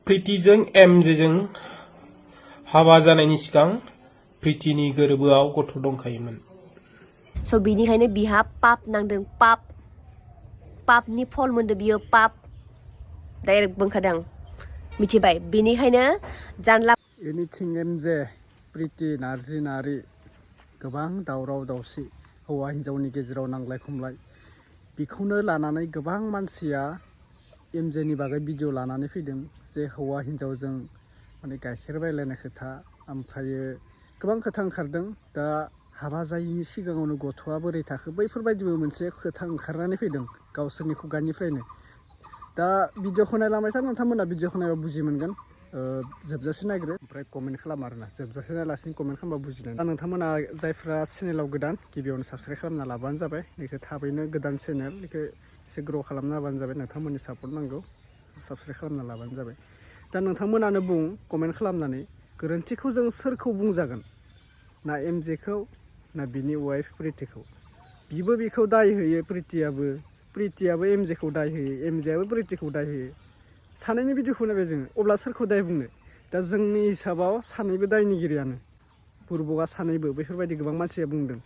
प्रिटिजों एमजेजों हाबा जानायनि सिगां प्रिटिनि गोरबोआव गथ' दंखायोमोन। स' बिनिखायनो बिहा पाप नांदों, पापनि फल मोनदों बियो, पाप डाइरेक्ट बुंखादों, मिथिबाय? बिनिखायनो जानला एनिथिं एमजे प्रिति नारजिनारि गोबां दावराव दावसि हौवा हिन्जावनि गेजेराव नांलाय खमलाय बेखौनो लानानै गोबां मानसिया एमजेनि बागै भिडिअ लानानै फैदों जे हौवा हिन्जावजों माने गाइखेर बायलायनाय खोथा, ओमफ्रायो गोबां खोथा ओंखारदों। दा हाबा जायैनि सिगाङावनो गथ'आ बोरै थाखो बैफोरबायदिबो मोनसे खोथा ओंखारनानै फैदों गावसोरनि खुगानिफ्रायनो। दा भिडिअखौ नायलांबाय था नोंथांमोना, भिडिअखौ नायबा बुजि मोनगोन। जोबजासे नायग्रो ओमफ्राय कमेन्ट खालाम आरोना, जोबजासे नायलासिनो कमेन्ट खालामबा बुजिगोन। दा नोंथांमोना जायफ्रा चेनेलाव गोदान गिबियावनो साबस्क्राइब खालामना लाबानो जाबाय। बेखौ थाबैनो गोदान चेनेल बेखौ एसे ग्र' खालामना होबानो जाबाय। नोंथांमोननि सापर्ट नांगौ, साबस्क्राइब खालामना लाबानो जाबाय। दा नोंथांमोनानो बुं कमेन्ट खालामनानै गोरोन्थिखौ जों सोरखौ बुंजागोन, ना एमजेखौ ना बिनि वाइफ प्रिटिखौ? बिबो बेखौ दाय होयो, प्रिटियाबो एमजेखौ दाय होयो, एमजेआबो प्रिटिखौ दाय होयो। सानैनि भिडिअखौ नायबाय जोङो, अब्ला सोरखौ दाय बुंनो? दा जोंनि हिसाबाव सानैबो दायनिगिरियानो, बुरबकआ सानैबो, बेफोरबायदि गोबां मानसिया बुंदों।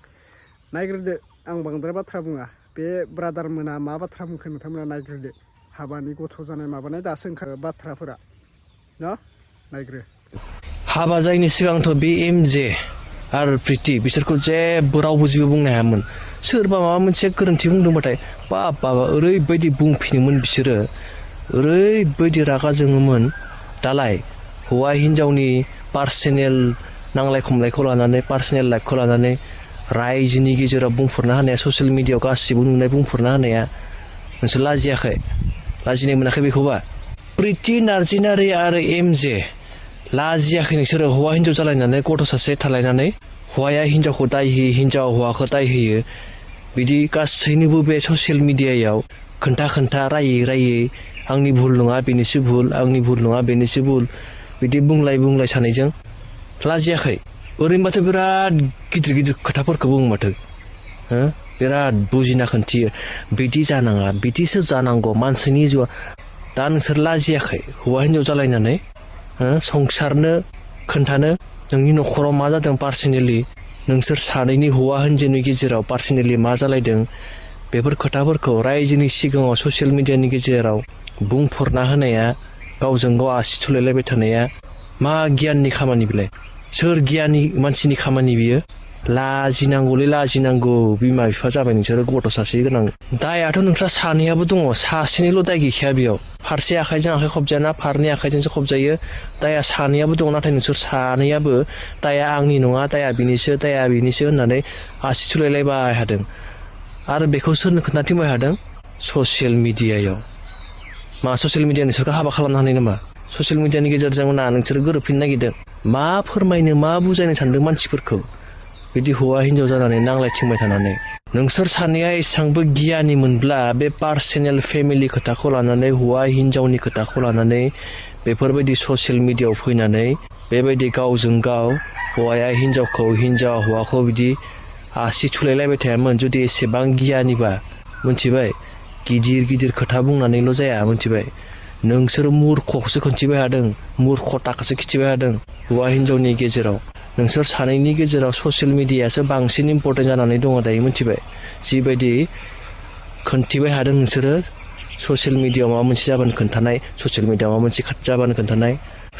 नायग्रोदो, आं बांद्राय बाथ्रा बुङा। बे ब्रादार मोना मा बाथ्रा बुंखो नोंथांमोना नायग्रोदो। हाबानि गथ' जानाय माबानाय दासो ओंखारो बाथ्राफोरा ना, नायग्रो। हाबा जायैनि सिगांथ' बे एमजे आरो प्रिति बिसोरखौ जेबो रावबो जेबो बुंनो हायामोन। सोरबा माबा मोनसे गोरोन्थि बुंदोंबाथाय बाबा ओरैबायदि बुंफिनोमोन बिसोरो, ओरैबायदि रागा जोङोमोन। दालाय हौवा हिन्जावनि पार्सनेल नांलाय खमलायखौ लानानै, पार्सनेल लाइफखौ लानानै रायजोनि गेजेराव बुंफोरना होनाया, ससियेल मिडियायाव गासिबो नुनाय बुंफोरना होनाया, नोंसोर लाजियाखै? लाजिनाय मोनाखै बेखौबा? प्रिति नारजिनारि आरो एमजे लाजियाखै नोंसोरो? हौवा हिन्जाव जालायनानै गथ' सासे थालायनानै हौवाया हिन्जावखौ दाय होयो, हिन्जावा हौवाखौ दाय होयो, बिदि गासैनोबो बे ससियेल मिडियायाव खोन्था रायै आंनि भुल नङा बेनिसो भुल, आंनि भुल नङा बेनिसो भुल, बिदि बुंलाय सानैजों लाजियाखै? ओरैनोबाथ' बिराद गिदिर खोथाफोरखौ बुङो माथो, बिराद बुजिना खोन्थियो, बिदि जानाङा बिदिसो जानांगौ मानसिनि जिउआ। दा नोंसोर लाजियाखै हौवा हिन्जाव जालायनानै संसारनो खोन्थानो नोंनि न'खराव मा जादों पार्सनेलि, नोंसोर सानैनि हौवा हिन्जावनि गेजेराव पार्सनेलि मा जालायदों, बेफोर खोथाफोरखौ रायजोनि सिगाङाव ससियेल मिडियानि गेजेराव बुंफोरना होनाया, गावजों गाव आसि थुलायलायबाय थानाया मा गियाननि खामानि बेलाय? सोर गियानि मानसिनि खामानि बियो? लाजिनांगौलै लाजिनांगौ। बिमा बिफा जाबाय नोंसोरो, गथ' सासे गोनां। दायाथ' नोंस्रा सानैयाबो दङ, सासेनिल' दाय गैखाया बेयाव। फारसे आखाइजों आखाइ खबजायाना, फारनै आखाइजोंसो खबजायो। दाया सानैयाबो दङ, नाथाय नोंसोर सानैयाबो दाया आंनि नङा, दाया बिनिसो होननानै आसि थुलायलायबाय थादों। आरो बेखौ सोरनो खोन्थाथिंबाय थादों? ससियेल मिडियायाव। मा ससियेल मिडिया नोंसोरखौ हाबा खालामनो हानाय नामा? ससियेल मिडियानि गेजेरजों ना नोंसोर गोरोबफिननो नागिरदों? मा फोरमायनो, मा बुजायनो सानदों मानसिफोरखौ बिदि हौवा हिन्जाव जानानै नांलायथिंबाय थानानै? नोंसोर सानैया एसेबांबो गियानि मोनब्ला बे पार्सनेल फेमिलि खोथाखौ लानानै, हौवा हिन्जावनि खोथाखौ लानानै बेफोरबायदि ससियेल मिडियायाव फैनानै बेबायदि गावजों गाव हौवाया हिन्जावखौ, हिन्जावा हौवाखौ बिदि आसि थुलायलायबाय थायामोन। जुदि एसेबां गियानिबा, मिथिबाय? गिदिर खोथा बुंनानैल' जाया, मिथिबाय? नोंसोर मुर्खखौसो खोन्थिबाय थादों, मुर्खताखौसो खिथिबाय थादों हौवा हिन्जावनि गेजेराव। नोंसोर सानैनि गेजेराव ससियेल मिडियासो बांसिन इम्पर्टेन्ट जानानै दङ दायो, मिथिबाय? जिबायदि खोन्थिबाय थादों नोंसोरो, ससियेल मिडियायाव माबा मोनसे जाबानो खोन्थानाय, ससियेल मिडियायाव माबा मोनसे जाबानो खोन्थानाय,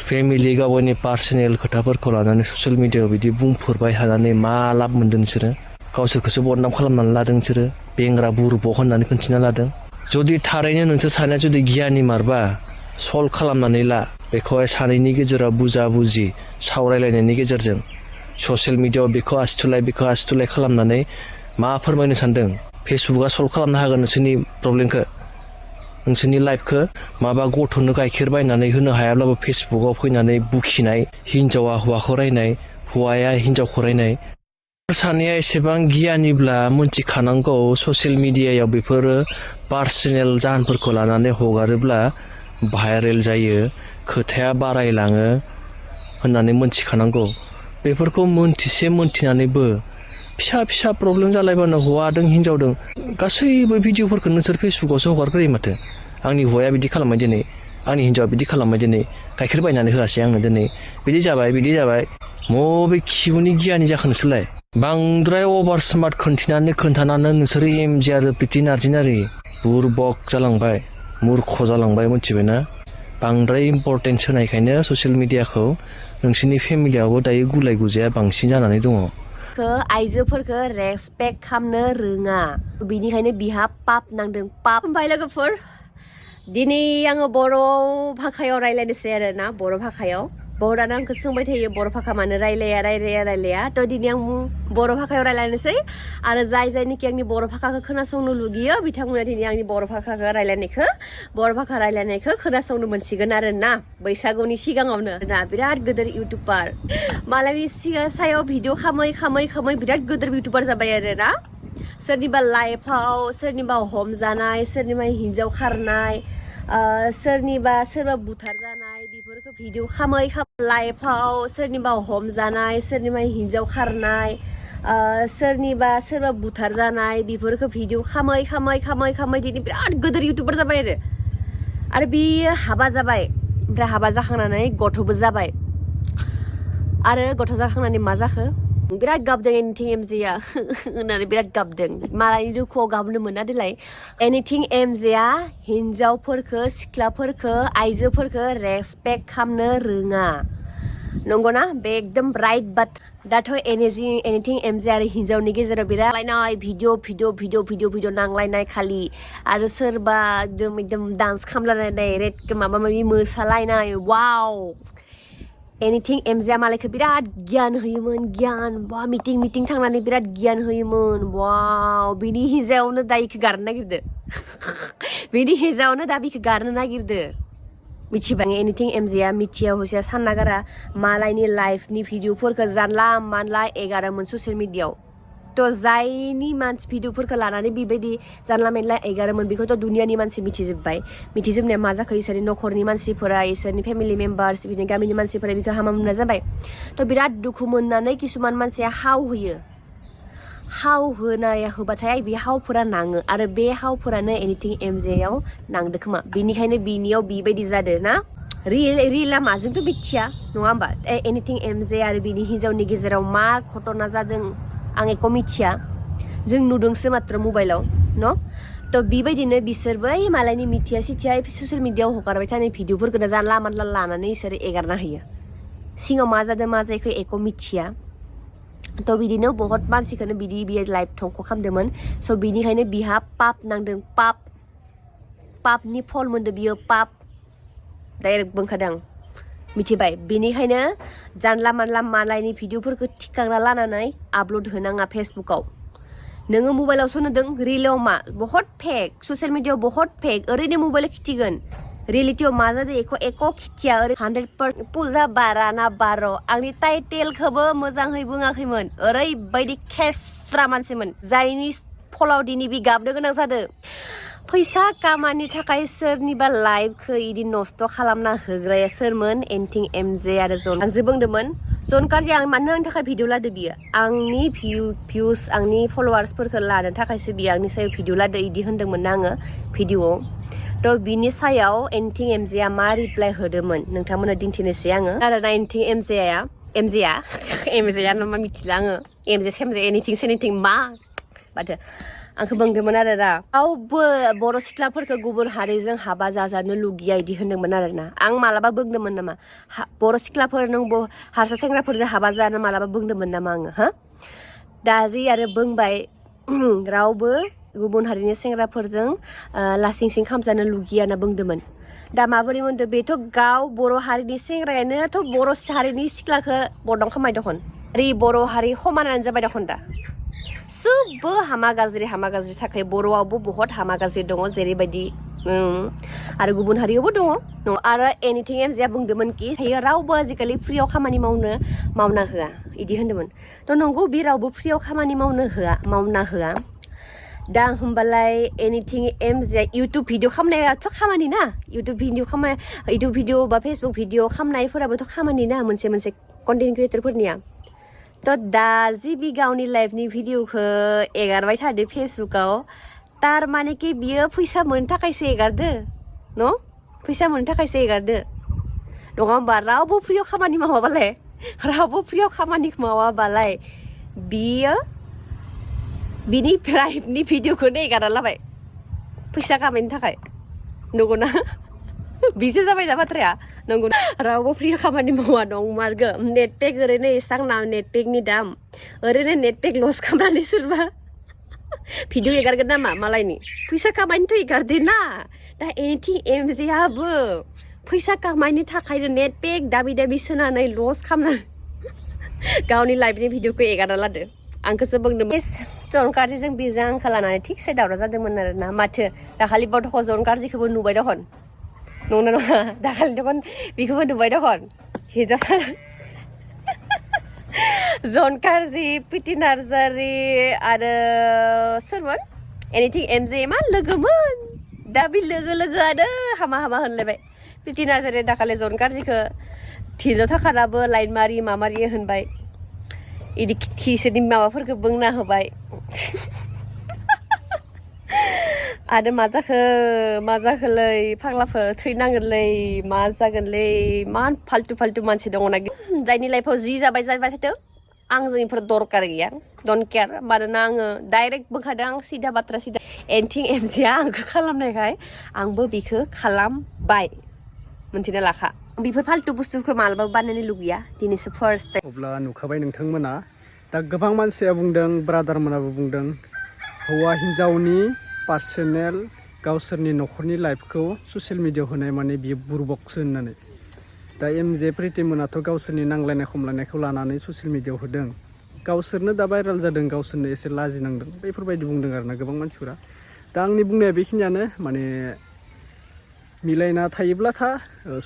फेमिलि गावनि पार्सनेल खोथाफोरखौ लानानै ससियेल मिडियायाव बिदि बुंफोरबाय थानानै मा लाब मोन्दों नोंसोरो? गावसोरखौसो बदनाम खालामनानै लादों नोंसोरो, बेंग्रा बुरबक होननानै खोन्थिना लादों। जुदि थारैनो नोंसोर सानैया जुदि गियानि मारबा सल्भ खालामनानै ला, बेखौहाय सानैनि गेजेराव बुजा-बुजि सावरायलायनायनि गेजेरजों ससियेल मिडियायाव बेखौ आसि थुलाय खालामनानै मा फोरमायनो सानदों? फेसबुकआ सल्भ खालामनो हागोन नोंसोरनि प्रब्लेमखौ, नोंसोरनि लाइफखौ। माबा गथ'नो गाइखेर बायनानै होनो हायाब्लाबो फेसबुकआव फैनानै बुखिनाय, हिन्जावा हौवाखौ रायनाय, हौवाया हिन्जावखौ रायनाय। सानैया एसेबां गियानिब्ला मोनथिखानांगौ ससियेल मिडियायाव बेफोरो पार्सनेल जाहोनफोरखौ लानानै हगारोब्ला भाइरेल जायो, खोथाया बारायलाङो होननानै मोनथिखानांगौ। बेफोरखौ मोनथिनानैबो फिसा प्रब्लेम जालायबानो हौवादों हिन्जावदों गासैबो भिडिअफोरखौ नोंसोर फेसबुकआवसो हगारग्रोयो माथो। आंनि हौवाया बिदि खालामबाय दिनै, आंनि हिन्जावा बिदि खालामबाय दिनै गाइखेर बायनानै होआसै आंनो दिनै बिदि जाबाय मबे खिबुनि गियानि जाखो नोंसोरलाय बांद्राय अभार स्मार्ट खोन्थानानै नोंसोरो एमजे आरो प्रिति नार्जिनारि बुरबक जालांबाय मुर्ख जालांबाय मिथिबायना बांद्राय इम्पर्टेन्स होनायखायनो ससियेल मिडियाखौ नोंसोरनि फेमिलियावबो दायो गुलाय गुजाया बांसिन जानानै दङ आइजोफोरखौ रेसपेक्ट खालामनो रोङा बिनिखायनो बिहा पाप नांदों पाप ओमफ्राय लोगोफोर दिनै आङो बर' भाषायाव रायलायनोसै आरो ना बर' भाषायाव बहुदानो आंखौ सोंबाय थायो बर' भाषा मानो रायलाया थ' दिनै आं बर' भाषायाव रायलायनोसै आरो जायनिखि आंनि बर' भाषाखौ खोनासंनो लुगैयो बिथांमोना दिनै आंनि बर' भाषा रायलायनायखौ खोनासंनो मोनसिगोन आरो ना बैसागुनि सिगाङावनो ना बिराद गिदिर इउटुबार मालायनि सायाव भिडिअ खामै बिराद गिदिर इउटुबार जाबाय आरो ना सोरनिबा लाइफआव सोरनिबा हमजानाय सोरनिबा हिन्जाव खारनाय सोरबा बुथार जानाय बेफोरखौ भिडिअ खामै लाइफआव सोरनिबा हमजानाय सोरनिबा हिन्जाव खारनाय सोरबा बुथार जानाय बेफोरखौ भिडिअ खामै दिनै बिराद गिदिर इउटुबार जाबाय आरो बियो हाबा जाबाय ओमफ्राय हाबा जाखांनानै गथ'बो जाबाय आरो गथ' जाखांनानै मा जाखो बिराद गाबदों एनिथिं एमजेआ होननानै बिराद गाबदों मालायनि दुखुआव गाबनो मोना देलाय एनिथिं एमजेआ हिन्जावफोरखौ सिख्लाफोरखौ आइजोफोरखौ रेसपेक्ट खालामनो रोङा नंगौना बे एकदम राइट बात दाथ' एनिथिं एमजे आरो हिन्जावनि गेजेराव बिराद नांलायनाय भिडिअ नांलायनाय खालि आरो सोरबा एकदम डान्स खालामलायनाय माबा माबि मोसालायनाय वाव एनिथिं एमजेआ मालायखौ बिराद गियान होयोमोन बा मिटिं थांनानै बिराद गियान होयोमोन वाव बिनि हिन्जावनो दा इखौ गारनो नागिरदो बिनि हिन्जावनो दा बिखौ गारनो नागिरदो मिथिबाय एनिथिं एमजेआ मिथिया हसिया सानना गारा मालायनि लाइफनि भिडिअफोरखौ जानला मानला एगारोमोन ससियेल मिडियाआव थ' जायनि मानसि भिडिअफोरखौ लानानै बेबायदि जानला मेनला एगारोमोन बेखौथ' दुनियानि मानसि मिथिजोबनाया मा जाखो इसोरनि न'खरनि मानसिफोरा इसोरनि फेमिलि मेम्बार्स बिनि गामिनि मानसिफोरा बेखौ हामा मोनना जाबाय थ' बिराद दुखु मोननानै किसुमान मानसिया हाव होबाथाय बे हावफोरा नाङो आरो बे हावफोरानो एनिथिं एमजेआव नांदो खोमा बेनिखायनो बिनियाव बेबायदि जादों ना रियेला माजोंथ' मिथिया नङा होमबा एनिथिं एमजे आरो बिनि हिन्जावनि गेजेराव मा घटना जादों आं एख' मिथिया जों नुदोंसो मात्र मबाइलाव न' थ' बेबायदिनो बिसोरबो मालायनि मिथिया ससियेल मिडियाआव हगारबाय थानाय भिडिअफोरखौनो जानला मानला लानानै बिसोरो एगारना होयो सिङाव मा जादों मा जायाखै एख' मिथिया थ' बिदिनो बहुत मानसिखौनो बियो लाइफ धंख' खालामदोंमोन स' बिनिखायनो बिहा पाप नांदों पापनि फल मोनदों बियो पाप डाइरेक्ट बुंखादों मिथिबाय बेनिखायनो जानला मानला मालायनि भिडिअफोरखौ थिखांना लानानै आपल'ड होनाङा फेसबुकाव नोङो मबाइलावसो नुदों रियेलाव मा बहुत फेक ससियेल मिडियाआव बहुत फेक ओरैनो मबाइलाव खिथिगोन रियेलिटियाव मा जादों एख' खिथिया 100% पुजा बारा ना बार' आंनि टाइटेलखौबो मोजाङै बुङाखैमोन ओरैबायदि खेस्रा मानसिमोन जायनि फलाव दिनै बि गाबनो गोनां जादों फैसा कामानि थाखाय सोरनिबा लाइफखौ इदि नस्थ' खालामना होग्राया सोरमोन एनिथिं एमजे आरो जन आंजों बुंदोंमोन जन कार्जि आं मानो आंनि थाखाय भिडिअ लादो बियो आंनि भिउस आंनि फल'वार्सफोरखौ लानो थाखायसो बियो आंनि सायाव भिडिअ लादो इदि होन्दोंमोन ना आङो भिडिअआव थ' बिनि सायाव एनिथिं एमजेआ मा रिप्लाइ होदोंमोन नोंथांमोननो दिन्थिनोसै आङो आरो ना एनिथिं एमजेआ मा मिथिला आङो एमजे सेमजे एनिथिं मा माथो आंखौ बुंदोंमोन आरो ना रावबो बर' सिख्लाफोरखौ गुबुन हारिजों हाबा जाजानो लुगैया इदि होन्दोंमोन आरो ना आं मालाबा बुंदोंमोन नामा बर' सिख्लाफोर नों हारसा सेंग्राफोरजों हाबा जानो मालाबा बुंदोंमोन नामा आङो दा जि आरो बुंबाय रावबो गुबुन हारिनि सेंग्राफोरजों लासिं खामजानो लुगैया होनना बुंदोंमोन दा माबोरै मोनदों बेथ' गाव बर' हारिनि सेंग्रायानोथ' बर' हारिनि सिख्लाखौ बदनाम खालामबाय दखन बर' हारि समानानो जाबाय दखन दा सबबो हामा गाज्रि थाखाय बर'आवबो बहुत हामा गाज्रि दङ जेरैबायदि आरो गुबुन हारियावबो दङ आरो एनिथिं एमजेआ बुंदोंमोन कि रावबो आजिखालि फ्रियाव खामानि मावना होआ इदि होन्दोंमोन थ' नंगौ बे रावबो फ्रियाव खामानि मावना होआ दा होमबालाय एनिथिं एमजेआ इउटुब भिडिअ खालामनायाथ' खामानि ना इउटुब भिडिअ बा फेसबुक भिडिअ खालामनायफोराबोथ' खामानि ना मोनसे कन्टेन्ट क्रियेटरफोरनिया थ' दा जि बि गावनि लाइफनि भिडिअखौ एगारबाय थादो फेसबुकाव थारमाने कि बियो फैसा मोननो थाखायसो एगारदो न' फैसा मोननो थाखायसो एगारदो नङा होमबा रावबो फ्रियाव खामानि मावाबालाय रावबो फ्रियाव खामानि मावाबालाय बियो बिनि प्राइभेटनि भिडिअखौनो एगारना लाबाय फैसा खामायनो थाखाय नंगौना बिसो जाबाय दा बाथ्राया नंगौ रावबो फ्रियाव खामानि मावा नंमारगौ नेट पेक ओरैनो एसां ना नेट पेकनि दाम ओरैनो नेट पेक लस खालामनानै सोरबा भिडिअ एगारगोन नामा मालायनि फैसा खामायनोथ' एगारदो ना दा एनिथिं एमजेआबो फैसा खामायनो थाखायनो नेट पेक दाबि दाबि सोनानै लस खालामनानै गावनि लाइफनि भिडिअखौ एगारना लादो आंखौसो बुंदों जनकारजिजों बिजों आंखौ लानानै थिगसे दावराव जादोंमोन आरो ना माथो दाखालि बड'खौ जनकारजिखौबो नुबाय दखन नंना नङा दाखालि दखन बेखौबो नुबाय दखन हिजाव जनकारजि प्रिति नार्जारि आरो सोरमोन एनिथिं एमजे मा लोगोमोन दा बे लोगोआनो हामा हामा होनलायबाय प्रिति नार्जारि दाखालि जनकारजिखौ थिनजाव थाखानाबो लाइन मारि मामारि होनबाय इदि खिसोरनि माबाफोरखौ बुंना होबाय आरो मा जाखोलै फाग्लाफोर थैनांगोनलै मा जागोनलै मान फाल्तु मानसि दङना जायनि लाइफआव जि जाबाय थाथों आंजों इफोर दरकार गैया डन्ट केयार मानोना आङो डाइरेक्ट बुंखादों आं सिदा बाथ्रा सिदा एनथिं एमजेआ आंखौ खालामनायखाय आंबो बेखौ खालामबाय मोनथिना लाखा बेफोर फाल्तु बुस्थुफोरखौ मालाबाबो बानायनो लुगैया दिनैसो फार्स्ट टाइम अब्ला नुखाबाय नोंथांमोना दा गोबां मानसिया बुंदों ब्रादारमोनाबो बुंदों हौवा हिन्जावनि पार्सनेल गावसोरनि न'खरनि लाइफखौ ससियेल मिडियायाव होनाय माने बियो बुरबकसो होननानै दा एमजे प्रिति मोनाथ' गावसोरनि नांलायनाय खमलायनायखौ लानानै ससियेल मिडियायाव होदों गावसोरनो दा भाइरेल जादों गावसोरनो एसे लाजिनांदों बेफोरबायदि बुंदों आरोना गोबां मानसिफोरा दा आंनि बुंनाया बेखिनियानो माने मिलायना थायोब्लाथा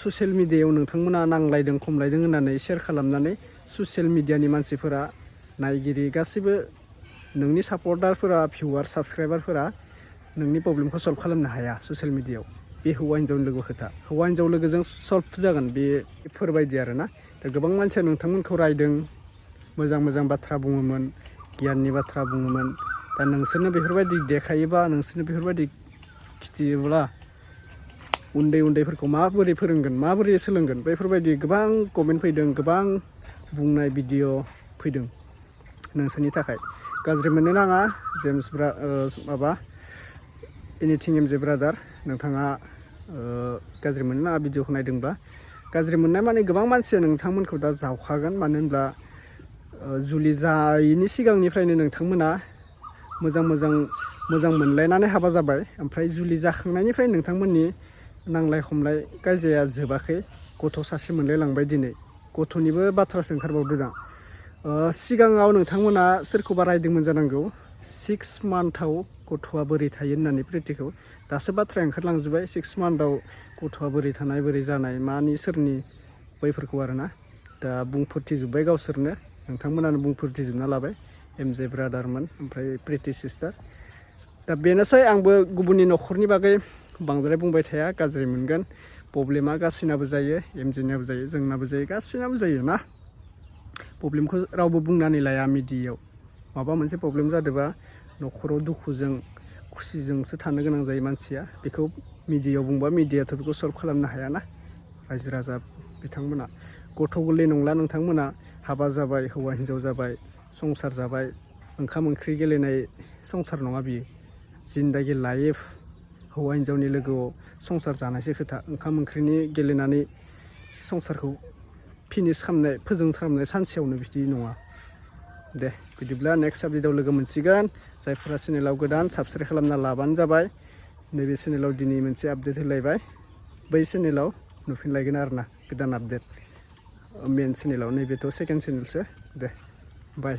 ससियेल मिडियायाव नोंथांमोना नांलायदों खमलायदों होननानै शेयार खालामनानै ससियेल मिडियानि मानसिफोरा नायगिरि गासिबो नोंनि सापर्टारफोरा भिउवार साबसक्राइबारफोरा नोंनि प्रब्लेमखौ सल्भ खालामनो हाया ससियेल मिडियायाव बे हौवा हिन्जावनि लोगो खोथा हौवा हिन्जाव लोगोजों सल्भ जागोन बेफोरबायदि आरोना दा गोबां मानसिया नोंथांमोनखौ रायदों मोजां बाथ्रा बुङोमोन गियाननि बाथ्रा बुङोमोन दा नोंसोरनो बेफोरबायदि देखायोबा नोंसोरनो बेफोरबायदि खिथियोब्ला उन्दैफोरखौ माबोरै फोरोंगोन माबोरै सोलोंगोन बेफोरबायदि गोबां कमेन्ट फैदों गोबां बुंनाय भिडिअ फैदों नोंसोरनि थाखाय गाज्रि मोननो नाङा जेम्स एनिथिं एमजे ब्रादार नोंथाङा गाज्रि मोननो नाङा भिडिअखौ नायदोंब्ला गाज्रि मोननाय माने गोबां मानसिया नोंथांमोनखौ दा जावखागोन मानो होनब्ला जुलि जायैनि सिगांनिफ्रायनो नोंथांमोना मोजां मोनलायनानै हाबा जाबाय ओमफ्राय जुलि जाखांनायनिफ्राय नोंथांमोननि नांलाय खमलाय गायजाया जोबाखै गथ' सासे मोनलायलांबाय दिनै गथ'निबो बाथ्रासो ओंखारबावदों दा सिगाङाव नोंथांमोना सोरखौबा रायदोंमोन जानांगौ 6 मान्थआव गथ'आ बोरै थायो होननानै प्रितिखौ दासो बाथ्राया ओंखारलांजोब्बाय 6 मान्थआव गथ'आ बोरै थानाय बोरै जानाय मानि सोरनि बैफोरखौ आरोना दा बुंफोरथिजोब्बाय गावसोरनो नोंथांमोनानो बुंफोरथिजोबना लाबाय एमजे ब्रादारमोन ओमफ्राय प्रिति सिस्टार दा बेनोसै आंबो गुबुननि न'खरनि बागै बांद्राय बुंबाय थाया गाज्रि मोनगोन प्रब्लेमा गासैनाबो जायो एमजेनियाबो जायो जोंनाबो जायो गासैनाबो जायो ना प्रब्लेमखौ रावबो बुंनानै लाया मिडियायाव माबा मोनसे प्रब्लेम जादोंबा न'खराव दुखुजों खुसिजोंसो थानो गोनां जायो मानसिया बेखौ मिडियायाव बुंबा मिडियाथ' बेखौ सल्भ खालामनो हायाना रायजो राजा बिथांमोना गथ' गोरलै नंला नोंथांमोना हाबा जाबाय हौवा हिन्जाव जाबाय संसार जाबाय ओंखाम ओंख्रि गेलेनाय संसार नङा बियो जिन्दागि लाइफ हौवा हिन्जावनि लोगोआव संसार जानायसो खोथा ओंखाम ओंख्रिनि गेलेनानै संसारखौ फिनिश खालामनाय फोजोबस्रांनाय सानसेयावनो बिदि नङा दे बिदिब्ला नेक्स्ट आपडेटआव लोगो मोनसिगोन जायफोरा चेनेलाव गोदान साबस्क्राइब खालामना लाबानो जाबाय नैबे चेनेलाव दिनै मोनसे आपडेट होलायबाय बै चेनेलाव नुफिनलायगोन आरोना गोदान आपडेट मेन चेनेलाव नैबेथ' सेकेन्ड चेनेलसो दे बाय